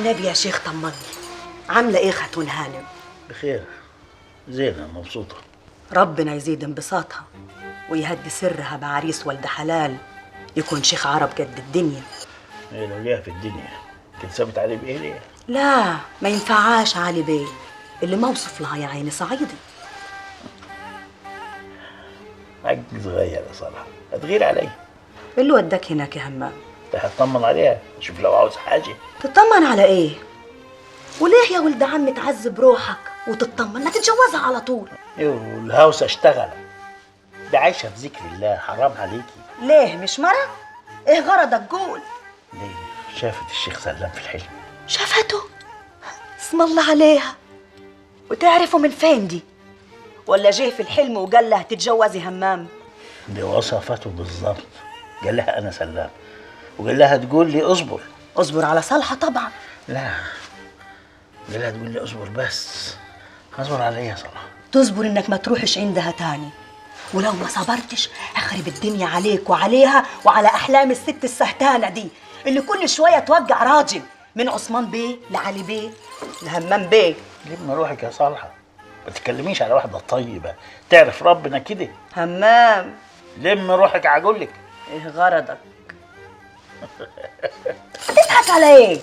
والنبي يا شيخ طمني، عامله ايه خاتون هانم؟ بخير، زينة مبسوطة. ربنا يزيد انبساطها ويهدي سرها بعريس ولد حلال يكون شيخ عرب قد الدنيا. ايه لو ليها في الدنيا كنت سابت علي بيه ليه؟ لا ما ينفعاش علي بيه، اللي موصف لها يا عيني صعيدي. عجل صغير يا صالحة، هتغير علي. اللي وداك هناك يا همام؟ انت هتطمن عليها، شوف لو عاوز حاجة. تطمن على ايه؟ وليه يا ولد عمي تعذب روحك وتطمن؟ ما تتجوزها على طول. ايوه الهوسة اشتغل، ده عايشة في ذكر الله، حرام عليكي. ليه مش مرة؟ ايه غرضك قول؟ ليه شافت الشيخ سلام في الحلم. شافته؟ اسم الله عليها. وتعرفوا من فين دي؟ ولا جه في الحلم وقال لها تتجوزي همام؟ دي وصفته بالظبط، قال لها انا سلام، وقال لها تقول لي اصبر. اصبر على صالحة طبعا. لا قال لها تقول لي اصبر بس. اصبر على ايه يا صالحة؟ تصبر انك ما تروحش عندها تاني، ولو ما صبرتش هخرب الدنيا عليك وعليها وعلى احلام الست السهتانه دي اللي كل شوية توجع راجل، من عثمان بيه لعلي بيه لهمام بيه. لم روحك يا صالحه، ما تتكلميش على واحدة طيبة تعرف ربنا كده. همام لم روحك عجلك. ايه غرضك؟ تضحك على ايه؟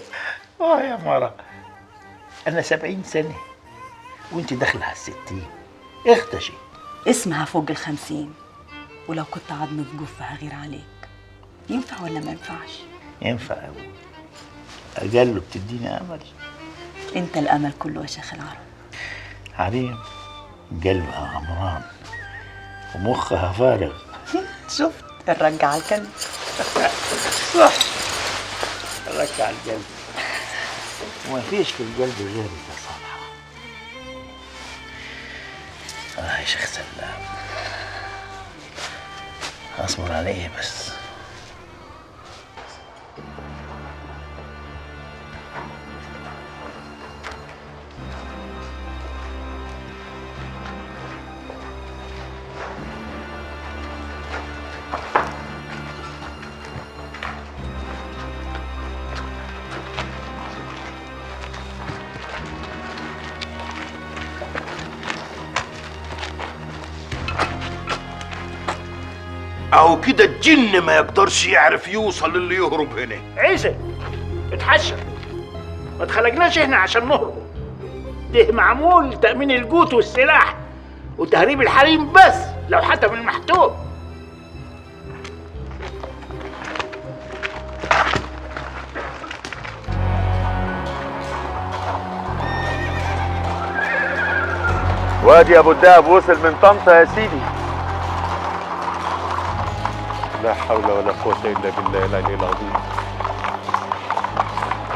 اه يا مرة، انا 70 سنة وانت داخله على 60، اختشي. اسمها فوق 50، ولو كنت عظم في جفها غير عليك. ينفع ولا ما ينفعش؟ ينفع يا ابوي، اجله بتديني امل. انت الامل كله يا شيخ العرب. حريم قلبها عمران ومخها فارغ. شفت الرجع على الكلب. صح، الرجع على القلب، وما فيش في القلب غيرك يا صالحة. آه يا شيخ سلام، اصبر عليه بس. أو كده الجن ما يقدرش يعرف يوصل للي يهرب هنا. عيسى اتحشى، ما اتخلقناش احنا عشان نهرب. ده معمول تأمين الجوت والسلاح وتهريب الحريم بس، لو حتى من المحتوم. وادي ابو الدهب وصل من طنطا يا سيدي. لا حول ولا قوة إلا بالله العلي العظيم.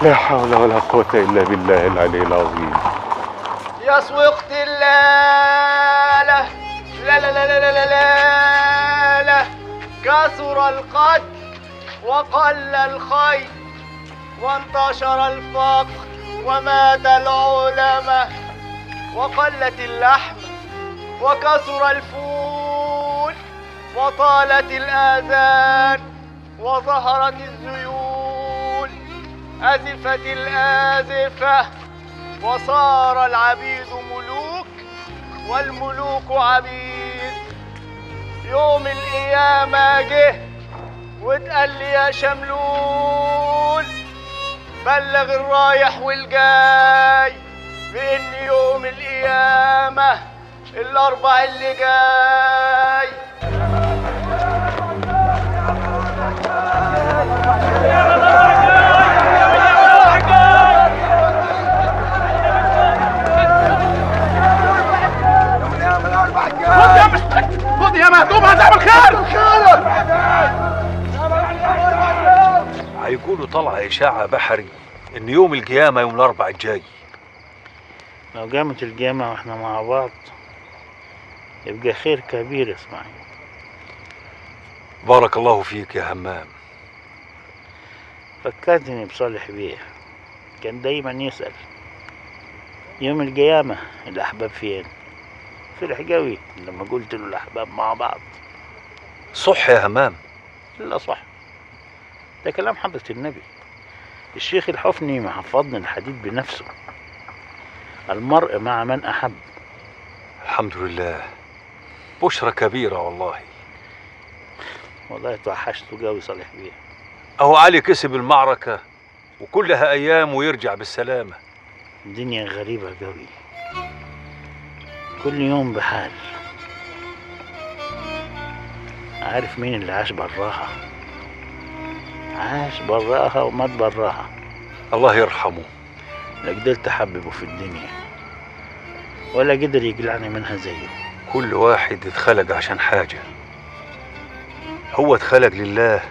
لا حول ولا قوة إلا بالله العلي العظيم. يا سوقت اللالة لا لا لا لا لا لا لا، كثر القتل وقل الخير وانتشر الفقر ومات العلماء وقلت اللحم وكثر الفول وطالت الآذان وظهرت الذيول، أزفت الآزفة وصار العبيد ملوك والملوك عبيد. يوم القيامة جه واتقال لي يا شملول بلغ الرايح والجاي بإن يوم القيامة الأربع اللي جاي. خد يا مهدوم، هتعمل خير. هيقولوا طلع إشاعة بحري إن يوم القيامة يوم الأربع الجاي. لو قامت القيامة واحنا مع بعض يبقى خير كبير يا اسماعيل. بارك الله فيك يا همام. فكرتني بصالح بيه، كان دايما يسأل يوم القيامة الأحباب فين؟ فرح قوي لما قلت له الأحباب مع بعض. صح يا همام؟ لا صح، ده كلام حضرة النبي. الشيخ الحفني محفظني الحديد بنفسه، المرء مع من أحب. الحمد لله، بشرى كبيرة والله. والله توحشته جوي صالح بيه. أهو علي كسب المعركة وكلها أيام ويرجع بالسلامة. الدنيا غريبة جوي، كل يوم بحال. عارف مين اللي عاش براها؟ عاش براها ومات براها. الله يرحمه. لا قدرت أحببه في الدنيا ولا قدر يقلعني منها زيه. كل واحد اتخلق عشان حاجة. هو اتخلق لله،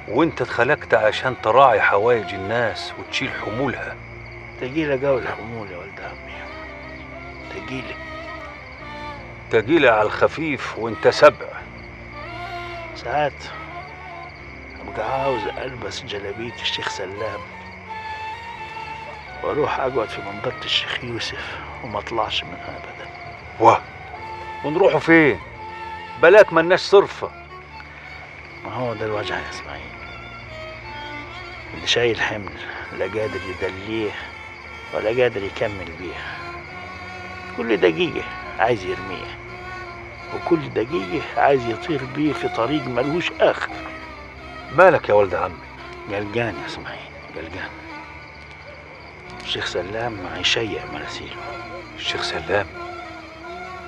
وانت اتخلقت عشان تراعي حوايج الناس وتشيل حمولها. تجيلة قوي الحمول يا ولد عمي، تجيلة تجيلة على الخفيف وانت سبع. ساعات ابقى عاوز البس جلابية الشيخ سلام واروح اقعد في منظرة الشيخ يوسف وما اطلعش منها ابدا. واه، ونروحوا فين؟ بلاك ملناش صرفة. ما هو ده الوجع يا اسماعيل، اللي شايل حمل لا قادر يدليه ولا قادر يكمل بيه. كل دقيقة عايز يرميه، وكل دقيقة عايز يطير بيه في طريق ملهوش آخر. مالك يا ولد عمي؟ قلقان يا اسماعيل، قلقان. الشيخ سلام هيشيع مراسيله. الشيخ سلام؟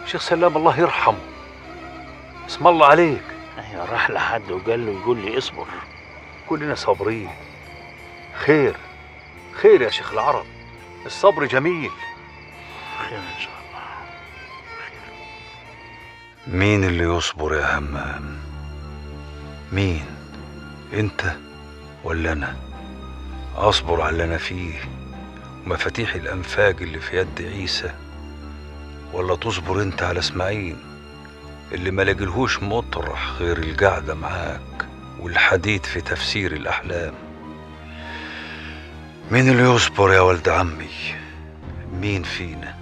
الشيخ سلام الله يرحمه، اسم الله عليك. ايوه، راح لحد وقال له يقول لي اصبر. كلنا صابرين. خير خير يا شيخ العرب، الصبر جميل. خير ان شاء الله، خير. مين اللي يصبر يا همام؟ مين؟ انت ولا انا؟ اصبر على اللي انا فيه ومفاتيح الانفاق اللي في يد عيسى، ولا تصبر انت على اسماعيل اللي ما لاقيلهوش مطرح غير القعده معاك والحديد في تفسير الاحلام؟ مين اللي يصبر يا ولد عمي؟ مين فينا؟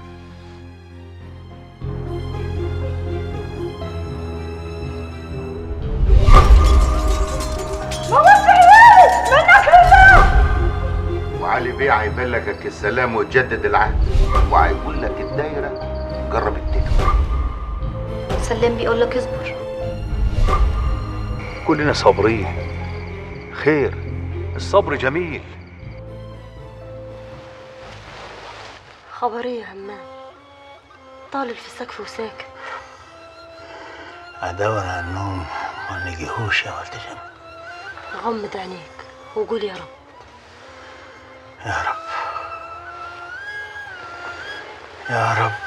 موت عيالي منك لله. وعلي بيه هيبلغك السلام ويجدد العهد، وهيقول لك الدايره جربت تكبر. سلام بيقول لك اصبر. كلنا صابرين. خير، الصبر جميل. خبر ايه يا همام؟ طالل في السقف وساكت. ادور على النوم ما نجيهوش يا ولد جنب. غمض عينيك وقول يا رب. يا رب يا رب.